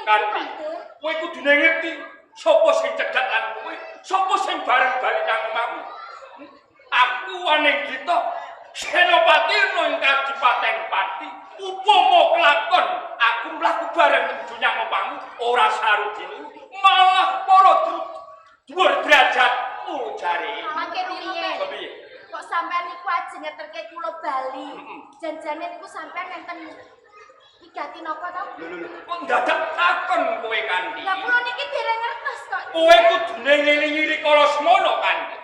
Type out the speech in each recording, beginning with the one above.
Kanthi. Kowe kudune ngerti sapa sing cedhak lan kowe, sapa sing bareng bali nang omahmu. Aku Anindita Senopati nang Kadipaten Pati. Upama kelakon aku mlaku bareng nuju nyang omahmu ora sarudine, malah para dhuwur derajatmu jare. Mangke rumiyin. Kepiye? Kok sampean niku ajeng ngeterke kula bali. Janjane niku sampean enten wigati napa to? Lho lho lho, kok ndadak takon kowe Kanthi? Lah kula niki dereng ngertos kok. Kowe kudune ngelingi rikala semono Kanthi.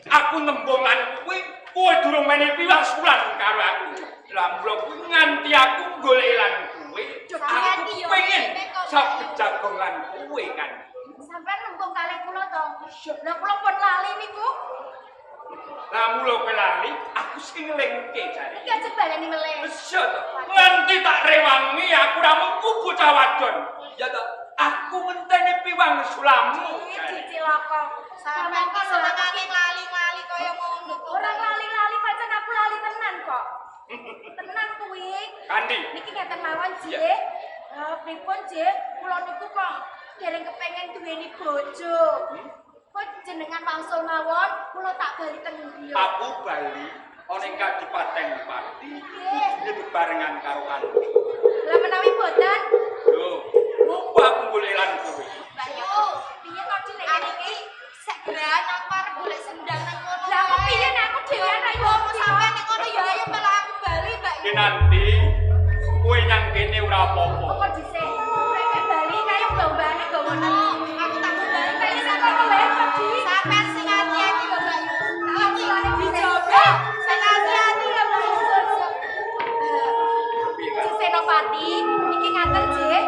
Aku nembung lan kowe, kowe durung menehi piwangsulan karo aku. Lah mula kuwi nganti aku golek lan kowe, aku pengen saged jagong lan kowe Kanthi. Sampean nembung kalih kula to? Lah kula pun lali niku. Lah mula kowe lali, aku sing ngelingke jare. Iki ajeng baleni melih. Iya to. Nganti tak rewangi aku ra mung bocah wadon. Ya to, aku ngenteni piwangsulamu. Iki cilaka. Sampeyan kok senengane lali-lali kaya ngono kok. Ora lali-lali, pancen aku lali tenan kok. Tenan kuwi. Kanthi. Niki ngeten mawon, Iya. Jih. Lah pripun, Jih? Kula niku kok dereng kepengin duweni bojo. Kok jenengan wangsul mawon, kula tak bali teng griya. Aku bali ana ing Kadipaten Pati kudune bebarengan karo Kanthi. Lah menawi boten, Lho, ngopo aku golek lan kowe? Mbak Yu, piye to Dik nek aku ngene iki? iki segeran aku arep golek sendang nang kono. Lah kok piye nek aku dhewean ra yo Kok sampean ning kono ya ayo malah aku bali, Mbak Yu. Ki nanti kowe nyang kene ora apa-apa. Apa dhisik? Nek bali kaya mbah-mbahane gawa nang Oh, aku tak bali. Kaya sak kono wae kok, Dik. Sampean sing ati-ati lho, Mbak Yu. Tak Iki wangsulane dijogo sing ati-ati lho, Mbak Yu. Piye kan? Jih Senopati, niki ngaten Jih.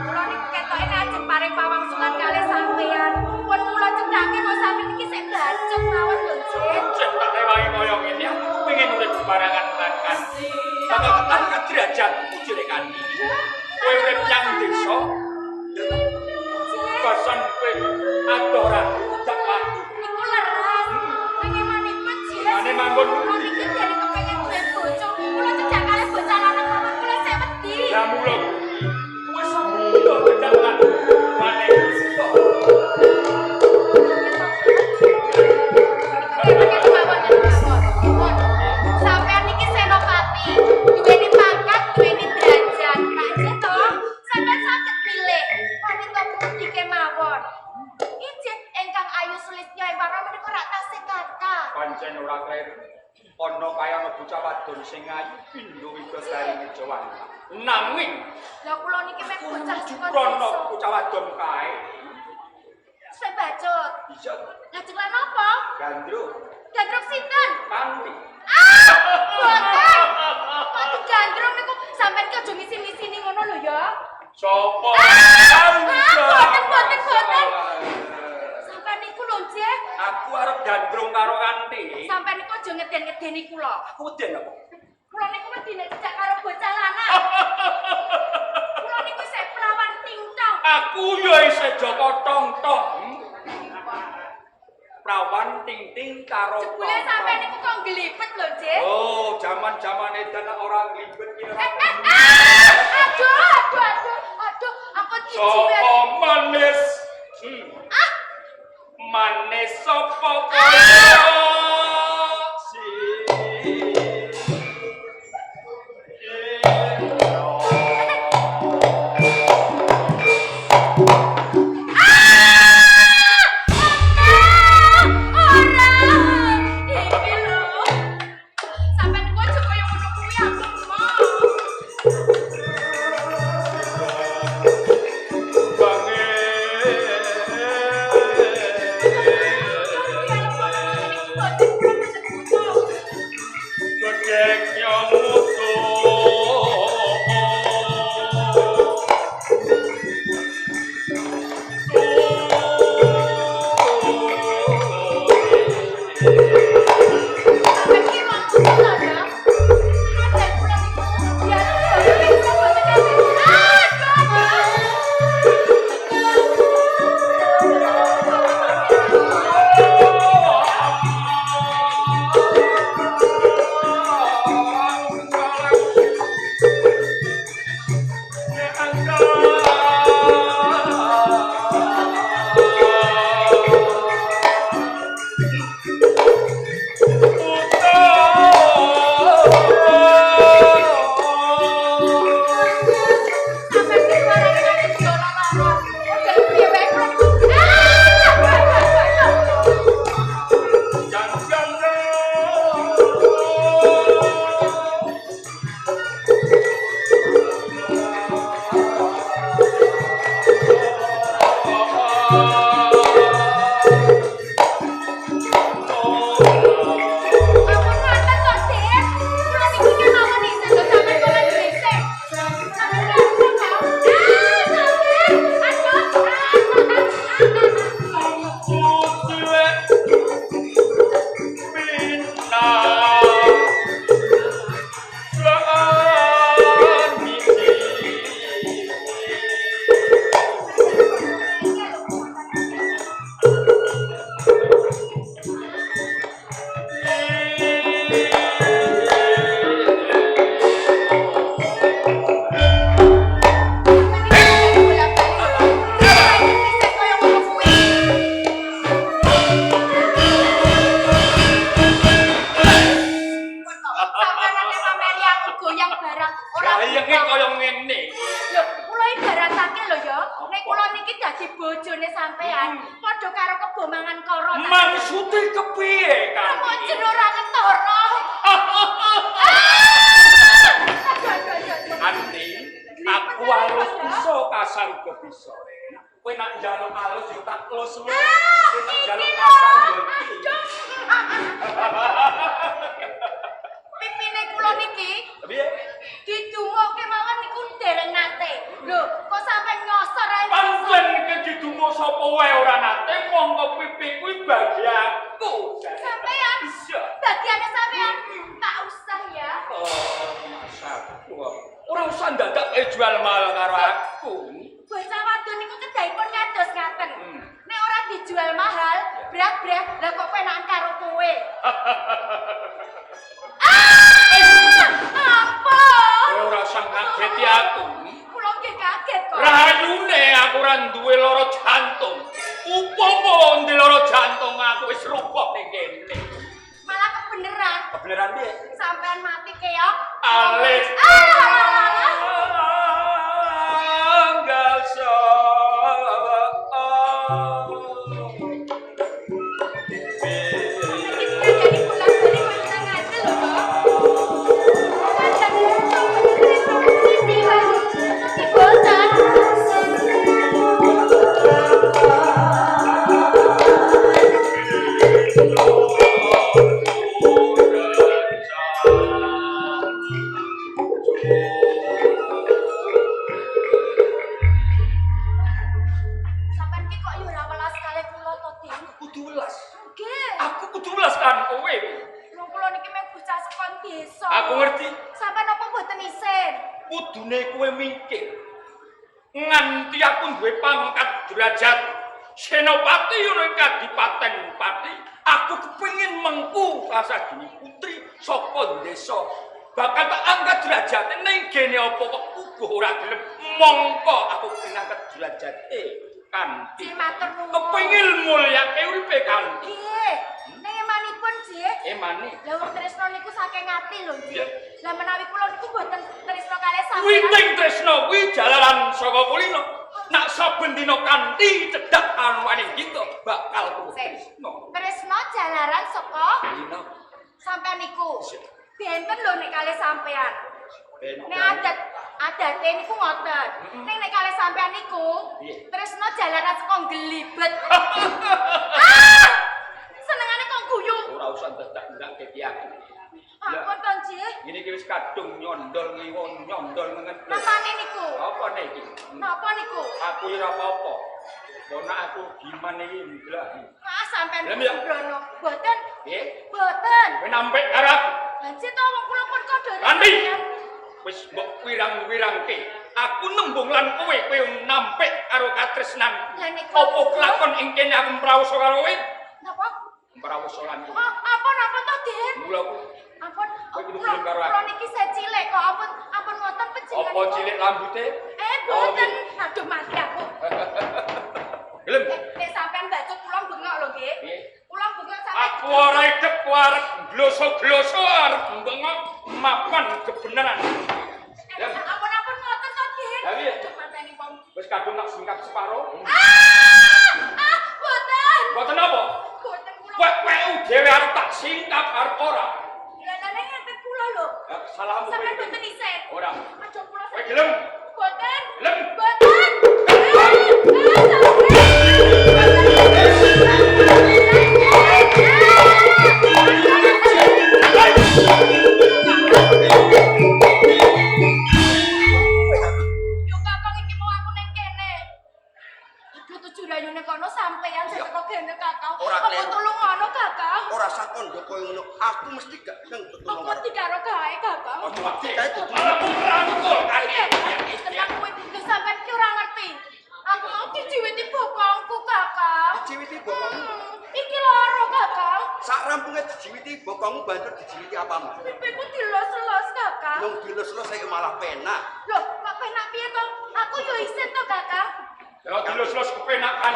Kula niku ketoke ajeng paring pawangsulan kalih sampeyan. Pun kula cedhake kok sampeyan niki sik bacut mawon lho, Jih. Cek tak rewangi kaya ngene aku kepengin urip bebarengan lan Kanthi. Bakal ketan kaderajatku jere Kanthi. Kowe urip nyang desa, ya toh? Koson kowe adoh ra tidak waktu. Niku leres. Nanging manipun Jih. Mane manggon Kula niki dereng kepengin duwe bojo. Kula cedhak kalih bocah lanang mawon kula sik wedi. Lah mula kuwi kowe sampun cedhak lan maneh kok. Sampeyan niki Senopati, duweni pangkat, duweni derajat. Lah nggih to, sampeyan saged milih wanita pundi kemawon. Injih ingkang ayu sulistya ing warna menika rak tasih kathah. Pancen ora kleru. Ana kaya ana bocah wadon sing ayu pindho widodari Ngejawanta. Nanging Lah kula niki mek bocah saka Prono desa. bocah wadon kae. Sing bacut. Iya, Lajeng lan napa? Gandrung, Gandrung sinten? Kanthi. Ah, boten. Kok digandrung niku sampean ki aja ngisi-ngisini ngono lho ya. Sopo? Ah, boten, boten, boten. Sampean niku lho, Jeh. Aku arep gandrung karo Kanthi. Sampean niku aja ngeden-ngedeni kula. Aku weden apa? Kula niku wedi nek cecak karo bocah lanang. Kula niku isih perawan tingtong. Aku ya isih Joko tong-tong. Prawan ting-ting karo Jebule tong-tong. sampean niku kok nglipet lho, Jeh. Oh, jaman-jaman edan nek ora nglibet ki ora. Eh, eh, ah! Aduh, aduh, aduh, aduh, aku dijiwet. Sopo manis? Ah, Manis sapa kaya si? Ah, ora. Iki lho. Sampean niku aja kaya ngono kuwi aku mau. Bange. Griyenge kaya ngene. Lho, kula ibaratake lho ya, nek kula niki dadi bojone sampean, padha karo kebo mangan koro. Maksude kepiye, Kok Kanti? jero ora ketara. Kanti, aku alus bisa kasar uga bisa. Kowe nak njaluk alus yo tak elus lho. Kowe nak njaluk kasar yo iki. Pipine kula niki Piye? didungoke mawon niku dereng nate. Lho, kok sampe nyosor ae. Pancen iki didungo sapa wae ora nate, mongko pipi kuwi bagianku. Sampean Iya. bagiane sampean tak usah ya. Oh, masaku. Ora usah ndadak kowe jual mahal karo aku. Bocah wadon niku kedahipun kados ngaten. Nek ora dijual mahal, berat-berat, lah kok penakan karo kowe. Ah! Ampun. Kowe ora usah ngageti aku. Kula nggih kaget kok. Rayune aku ora duwe lara jantung. Upama ndek lara jantung aku wis rubuh ning kene. Malah kebeneran. Kebeneran piye? Sampean mati keok. Alis. Ah, alah, alah. Tanggal Iki dikandani bola-bali koyo nang ngandel lho, Kok. Kandhane sing iki boten. Sampean ki kok yo ora welas kalih kula to, Din? Kudu welas. Nggih. Aku kudu welas kan kowe. Wong kula niki mung bocah sekon desa. Aku ngerti. Sampean apa mboten isin? Kudune kowe mikir. Nganti aku duwe pangkat derajat senopati ana ing kadipaten Pati, aku kepengin mengku kasagini putri saka desa. Bakal tak angkat derajate ning gene apa kok uga ora gelem mongko aku pengen angkat derajate kanthi. Nggih, matur nuwun. Kepengin mulyake uripe kanthi. Nggih. Ning emanipun, Jih. Emane Lah wong tresno niku saking ati lho, Jih. Iya. Lah menawi kula niku mboten tresno kalih sampean. Witing tresno kuwi jalaran saka kulino. Nak saben dina kanthi cedhak anuane kita bakal kuwi Sik. tresno. Tresno jalaran saka Kulino. sampean niku. Iya. Benten lho nek kalih sampean. Ben. Nek adat adate niku ngoten. Ning nek kalih sampean niku Piye? tresno jalaran saka glibet. Ah! Senengane kok guyu. Ora usah dadak ndake aku. Ampun to, Jih. Ngene iki wis kadung nyondol ngiwo nyondol ngengen. Napane niku? Apa nek iki? Napa niku? Aku ora apa-apa. Lah aku gimana iki ndelok. Ah, sampean Lah, ya. sembrono. Boten, Piye? boten. Kowe nampik karo aku. Lah Jih to wong kula pun kandhane. Kanthi. Wis mbok wirang-wirangke. Aku nembung lan kowe, kowe nampik karo katresnan. Lah nek Apa kelakon ing kene aku mprawosa karo kowe? Napa? Mprawosa lan kowe. Oh, ampun ampun to, Din. Mula aku Ampun, Kowe kudu kula gelem karo aku. kula niki saya cilik kok. Ampun, ampun ngoten panjenengan. apa cilik lambute? Eh, boten. Aduh mati aku. Gelem. Eh, nek sampean bacut kula bengok lho nggih. Piye? Kula bengok sampean. Aku ora idep ku arep gloso-gloso arep bengok mapan kebenaran. Eh, ampun-ampun ngoten to, Din. Lah, piye? Aduh mateni wong. Wis kadung tak singkap separo. Ah! Ah, boten. Mboten apa? Boten kula. Wek-wekku dhewe arep tak singkap arep ora. Lah lah nek ngepet kula lho. Ya, salahmu kowe. Sampean boten isen. Ora. Aduh kula. Kowe gelem? Boten. Gelem. Boten. Ah, ah, sampean. Yo kakang iki mau aku neng kene. Aduh tujuh rayune kono sampean sing teko kene kakang. Ora Apa kleru. tulung ngono kakang? Ora usah kondo koyo ngono. Aku mesti gak nang Apa ketulungan. dikaro gawe kakang? Aja wedi kae kudu. Malah aku merangkul kali. Tenang kowe lho sampean ki ora ngerti. Aku mau dijiwiti bokongku kakang. Dijiwiti bokongmu? Iki loro kakang. Sak rampunge dijiwiti bokongmu banjur dijiwiti apamu? Pipiku dilos-los kakang. Nung dilus-lus saiki malah penak. Loh, kok penak piye to? Aku yo isin to kakang. Ya dilus-lus kepenakan.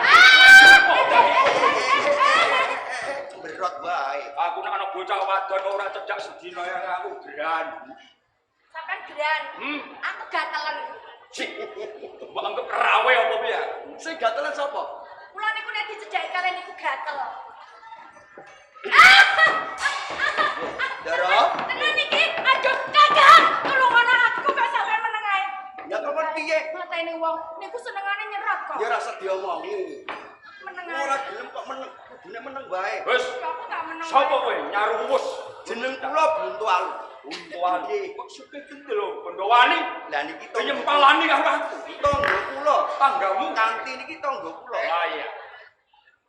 Berot wae. Aku nek ana bocah wadon ora cedhak sedina ya aku berani. Sampeyan geran. Aku gatelen. Cik. Mbok anggap rawe apa piye? Sing gatelen sapa? Kula niku nek dicedhaki kalian niku gatel. Ndoro. Tenan iki, aduh Kakang, tulungono aku kok sampeyan meneng ae. Ya kapan piye? Mateni wong niku senengane nyerot kok. Ya rasa diomongi. Meneng ae. Ora gelem kok meneng, kudune meneng wae. Wis, Ya aku tak meneng. sapa kowe nyaruwus? Jeneng kula Buntualu. Untuan. Kok sugih kendel lho, Bondowani. Lah niki tangga Nyempalani karo aku. tangga kula. Tanggamu. Kanthi niki tangga kula. Lah iya.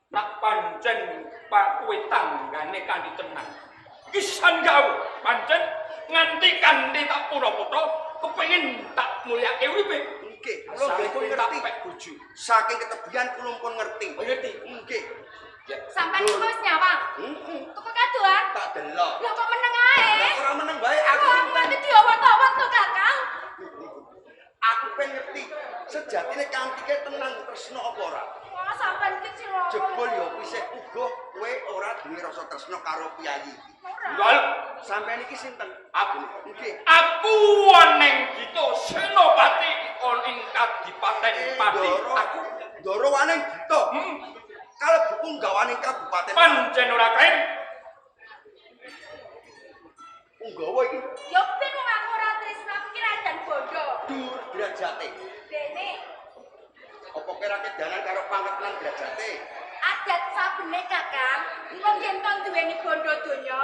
Nak pancen pak kowe tanggane kanthi tenang. Iki sanggau pancen nganti kanthi tak pura-pura kepengin tak mulyake uripe. Nggih, kula nggih pun tak ngerti. pek bojo. Saking ketebian kula pun ngerti. Oh, ngerti? Nggih. Sampeyan niku wis nyawang. Heeh. Tuku kadoan. Tak delok. Lah kok meneng ae? Lah ora meneng wae aku. Kok aku nanti diawat-awat to, Kakang? Aku pengen ngerti sejatine kanthi ke tenang tresno apa ora. Wah, sampean iki cilaka. Jebul ya pisih uga kowe ora duwe rasa tresno karo piyayi iki. Ora. Lalu Sampeyan iki sinten? aku Nggih. aku waneng Gita Senopati on ing Kadipaten Pati. Ndoro Aku Ndoro waneng Gita. Kalebu punggawaning kabupaten. Pancen ora kaen. Punggawa iki Ya ben wong aku ora tresno, aku ki rajan bondo. dhuwur derajate. Dene Apa kira kedanan karo pangkat lan derajate? adat sabene Kakang, wong yen to duweni bondo donya,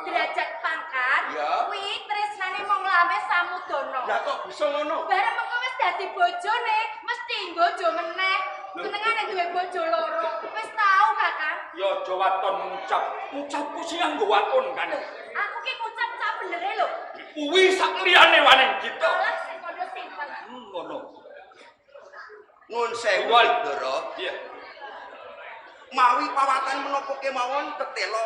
derajat pangkat, kuwi tresnane mung lame samudana. Lah kok bisa ngono? Bareng mengko wis dadi bojone, mesti bojo meneh. Senengane duwe bojo loro. Wis tau, Kakang. Ya aja waton ngucap. Ngucapku sing nganggo waton kan. Aku ki ngucap sak benere lho. Kuwi sak liyane waneng Gita. Alah sing kono sinten. Ngono. Nuwun sewu, Ndoro. Iya. Mawi pawatan menapa kemawon tetela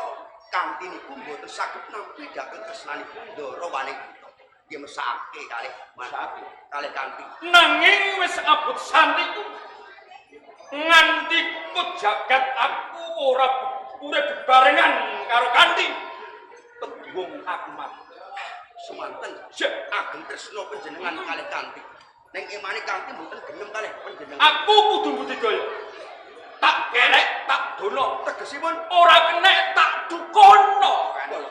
kanthi niku mboten saged nampi dhateng tresnanipun Ndoro waneng Gita. Nggih mesake kalih Mesake. kalih kanthi. Nanging wis abot santiku. Nganti kut jagat aku ora urip bebarengan karo kanthi. Teduwung aku mati. Semanten Sip. ageng tresna panjenengan kalih kanthi. Ning emane kanthi mboten gelem kalih panjenengan. Aku kudu budidaya. Tak gerek, tak dono. Tegesipun Ora kenek tak dukono kan. Ngono,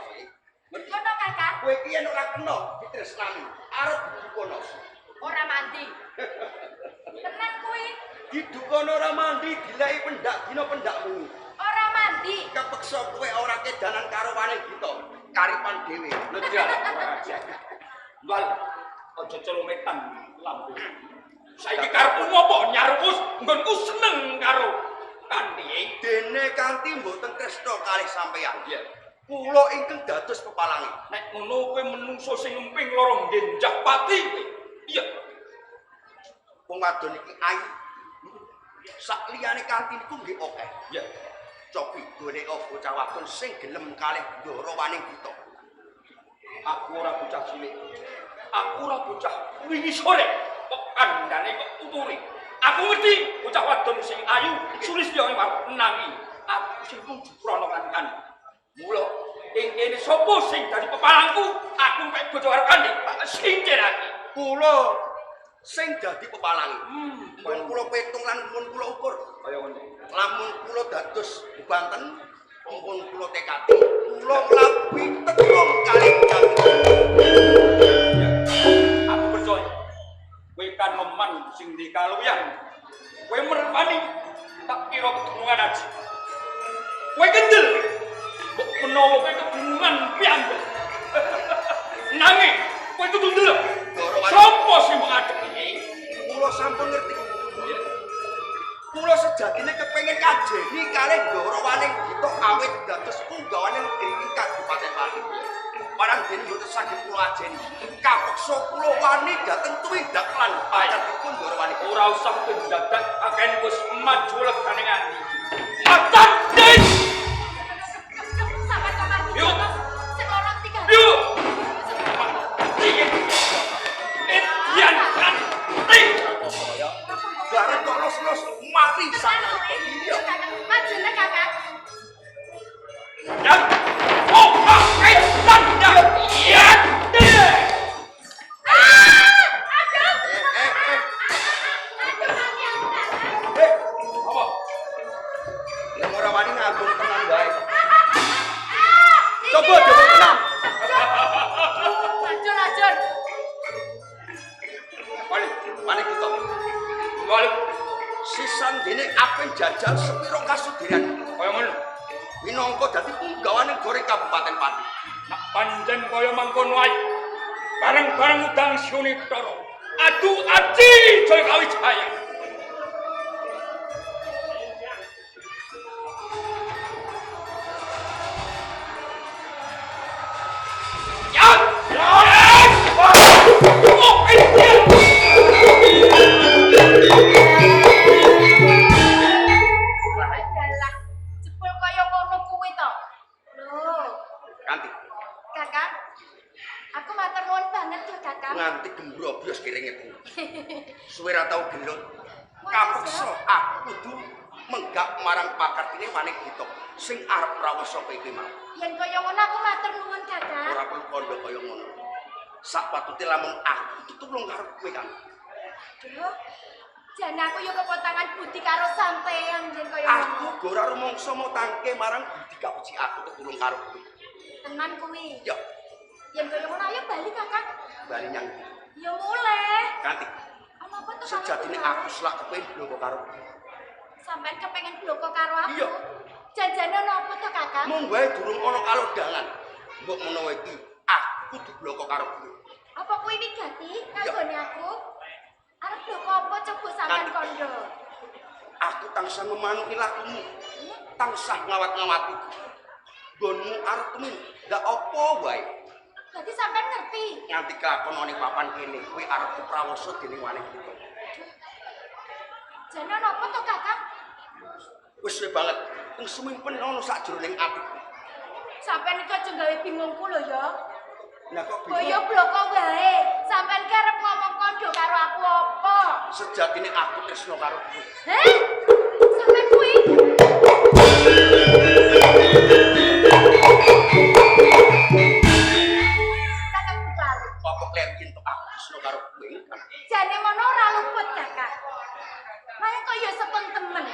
Kakang. Kowe iki yen ora kena ditresnani, arep didukono. Ora mandi. Tenan kuwi, Didukono ora mandi, dileki pendak dina pendak wengi. ora mandi. Kepeksa kowe ora kedanan karo waneng Gita, karipan dhewe. Lejal. Wal, aja celometan lambe. Saiki karepmu apa nyarukus nggonku seneng karo kanthi. Dene kanthi mboten tresna kalih sampeyan. Iya. Kula ingkang dados pepalange. Nek ngono kowe menungso sing ngemping loro nggenjah pati kowe. Iya. Wong wadon iki ayu. Sak liyane kanthi niku nggih akeh. Iya. Cobi golek bocah wadon sing gelem kalih Ndoro waneng Gita. Aku ora bocah cilik. Aku ora bocah wingi sore kok kandhane kok tuturi. Aku ngerti bocah wadon sing ayu sulistya nanging aku sing nuju prana lan kan. Mula ing kene sapa sing dadi pepalangku, aku mek bojo karo kanthi tak singkirake. Kula sing dadi pepalange. Mun kula petung lan mun kula ukur. Kaya ngono. Lamun kula dados Banten, mumpun kula tekati, kula nglabi tetung kalih kanthi. Ya. Aku percaya. Kowe kanoman sing dikaluyan. Kowe merwani tak kira kedunungan aji. Kowe kendel. Mbok menawa kowe kedunungan piyambak. Nanging kowe kudu ndelok. Sopo sing mbok adepi? Kula sampun ngerti. Kula sejatine kepengin kajeni kalih Ndoro Waning Gita awit dados punggawane negeri ing Kabupaten Pati. Parang dene mboten saged kula ajeni. Kapeksa kula wani dhateng tumindak lan pacatipun Ndoro Waning. Ora usah pendadak aken wis maju legane ati. Macan den. Sampai kamar Yuk. Sing loro tiga. Yuk. Edian kanthi. Bareng kok los-los mati Tenan kuwi. Iya. Majune Kakak. Ya. Oh, ah, eh, tan, ya. Ya. Parandene apen jajal sepira kasudiran. Kaya ngono. Minangka dadi punggawane negara Kabupaten Pati. Nak pancen kaya mangkono ae. Bareng-bareng udang Sunitara. Adu aji Jaya Kawijaya. Ya! Ya! Oh, iya! Dalah, jebul kaya ngono kuwi to. Lho, Kanti Kakang. Aku matur nuwun banget lho, Kakang. nganti gembrobyos kiringetku. Suwe ra tau gelut. Kapeksa aku kudu menggak marang pakartine Waning Gita sing arep rawuh saka iki mau. Yen kaya ngono aku matur nuwun, Kakang. Ora perlu kandha kaya ngono. Sak patute lamun aku tetulung karo kowe, Kang. Duh. Jan aku yo kepotangan budi karo sampean yen kaya Aku ngono. ora rumangsa motangke marang budi kapuji aku tetulung karo kowe. Tenan kuwi. Ya, Yen kaya ngono ayo bali, Kakang. bali nyang Ya muleh. Kanti. Ana apa to, Kakang? Sejatine aku selak kepengin bloko karo kowe. Sampean kepengen bloko karo aku? Iya. Janjane ana apa to, Kakang? Mung wae durung ana kalodhangan. Mbok menawa iki aku kudu bloko karo kowe. Apa kuwi wigati kanggone aku? Arep bloko apa coba sampean Kanti. kandha? Aku tansah memanuki lakumu, tansah ngawat-ngawati. Nggonmu arep ndak apa wae. Berarti sampean ngerti. Nganti kelakon ana papan kene, kowe arep diprawasa dening Waning Gita. Jane ana apa to, Kakang? Wis suwe banget. Wong sumimpen ana sakjroning atiku. Sampean iki aja gawe bingungku lho ya. Lah kok Kaya bingung? bloko wae. Sampean ki arep ngomong kandha karo aku apa? Sejatine aku tresno karo kowe. Heh? Sampean kuwi Kakang Butualu. Apa kler yen tok aku tresno karo kowe? Jane mono ora luput, Kakang. Nanging kok ya sepeng temen.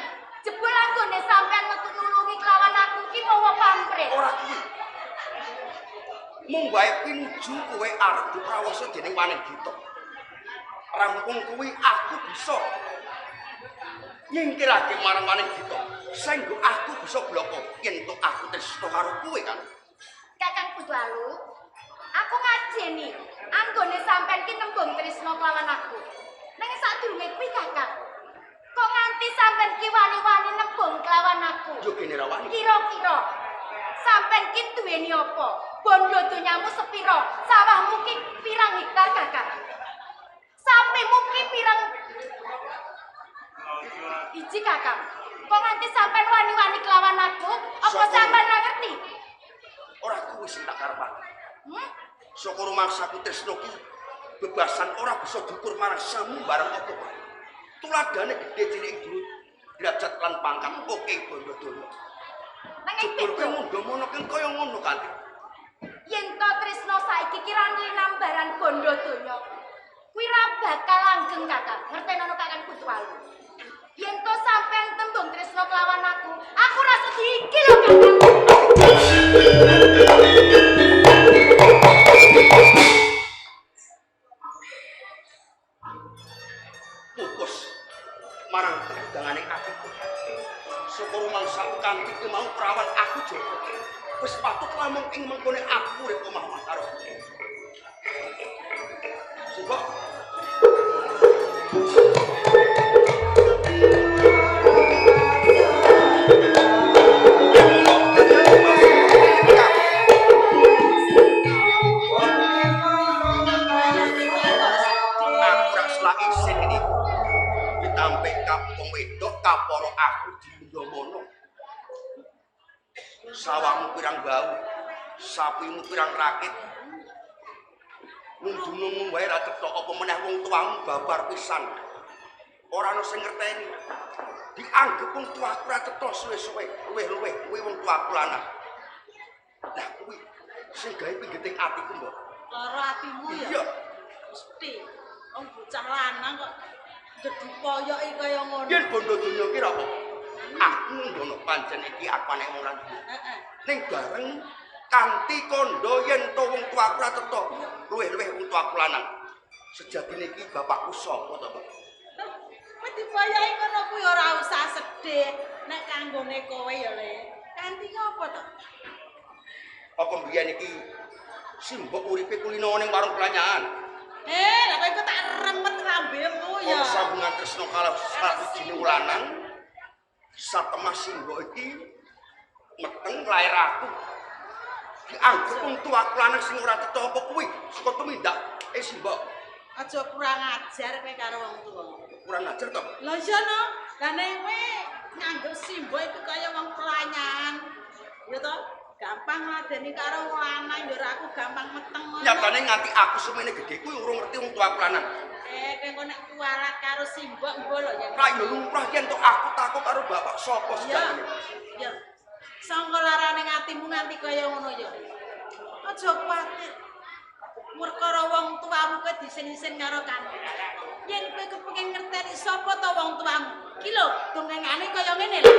Jebul anggone sampean metu nulungi kelawan aku ki mawa pamrih. Ora kuwi. Mung wae pinuju kowe arep diprawasa dening Waning Gita. Rampung kuwi aku bisa nyingkirake marang Waning Gita. Senggo aku bisa bloko yen tok aku tresno karo kowe kan. Kakang Butualu, aku ngajeni anggone sampean ki nembung tresno kelawan aku. Nanging sadurunge kuwi Kakang, kok nganti sampean ki wani-wani nembung kelawan aku? Yo gene ra wani. Kira-kira sampean ki duweni apa? Bondo donyamu sepiro? Sawahmu ki pirang hektar, Kakang? Sapimu ki pirang iji, Kakang? Kok nganti sampean wani-wani kelawan aku? Apa sampean ora ngerti? Ora kuwi sing tak karepake. Hmm? Saka rumangsaku tresno ki bebasan ora bisa diukur marang samu barang apa wae. Tuladhane gedhe cilik ing dhuwur derajat lan pangkat oke bondo donya. Nanging Jebul kowe beda. mundha mono kaya ngono kanthi. Yen to tresno saiki ki ra linambaran bondo donya. Kuwi ra bakal langgeng, Kakang. Ngertenono Kakang Butualu. Yen to sampean tembung tresno kelawan aku, aku ra sudi iki lho, Kakang. Pupus marang tendangane atiku. Saka rumangsaku kanthi ki mau prawan aku Joko. Wis patut lamun ing mengkone aku urip omah-omah karo kowe. Sebab aku ra selak isin ini ditampik wong wedok kapara aku dimundomono. Sawahmu pirang bau, sapimu pirang rakit. Nundunungmu wae ra cetha apa meneh wong tuamu babar pisan. Ora ana sing ngerteni. Dianggep wong tuaku ra cetha suwe-suwe, luwih-luwih kuwi wong tuaku lanang. Lah kuwi sing gawe pinggeting atiku, Mbok. Lara atimu ya. Iya. Mesti wong bocah lanang kok dipoyoki kaya ngono. Yen bondo donya ki ra apa-apa. Aku ndono pancen iki aku anek wong ra duwe. Heeh. Ning bareng kanthi kandha yen to wong tuaku ra cetha, luwih-luwih wong tuaku lanang. Sejatine iki bapakku sapa to, Mbak? Kowe Dipoyoki kono kuwi ora usah sedih. Nek kanggone kowe ya, Le. Kanthi apa to? Apa mbiyen iki simbok uripe kulino ning warung pelanyahan? Eh, lah kok iku tak remet lambemu ya. Ana sambungan tresna karo sawijine lanang. Satemah simbok iki meteng lair aku. Dianggep wong tuaku lanang sing ora cetha apa kuwi saka tumindak eh simbok. Aja kurang ajar kowe karo wong tuwa. Kurang ajar to? Lah iya no, lah nek kowe nganggep simbok iku kaya wong pelanyahan. Ya to, gampang ngladeni karo wong lanang ya ora aku gampang meteng ngono. Nyatane nganti aku semene gedhe kuwi urung ngerti wong tuaku lanang. Eh, kowe engko nek kualat karo simbok engko lho ya. Ra yo lumrah yen to aku takut karo bapak sapa Ya. sejatine. Ya. Sangka larane atimu nganti kaya ngono ya. Aja kuwatir. Perkara wong tuamu kowe disin-isin karo kan. Yen kowe kepengin ngerteni sapa to wong tuamu, ki lho dongengane kaya ngene lho.